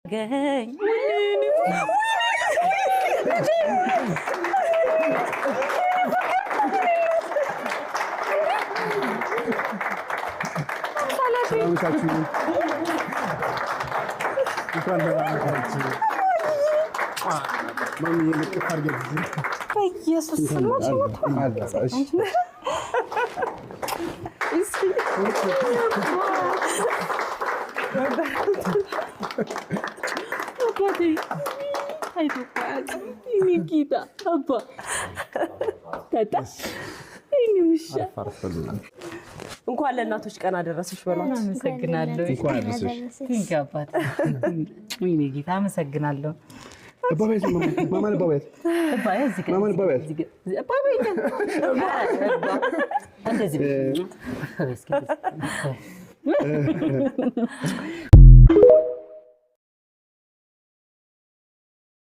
ገኝ ሰላምታችሁ እንኳን ደህና መጣችሁ። ማሚዬ ልቅፍ አድርጊያት እዚህ። በኢየሱስ ስም። እሺ። አባቴ ታይቶ እኮ አያውቅም። የእኔ ጌታ አባ ታጣ የእኔ ውሻ። እንኳን ለእናቶች ቀን አደረሰሽ በሏት። አመሰግናለሁ። እንኳን አደረሰሽ። Thank you አባቴ። ወይኔ ጌታ አመሰግናለሁ። አባባያት ማማን አባባያት እባ እዚህ ጋር ማማን አባባያት እዚህ ጋር እባ በይኛ። እባ እንደዚህ በይ። እስኪ እንደዚህ።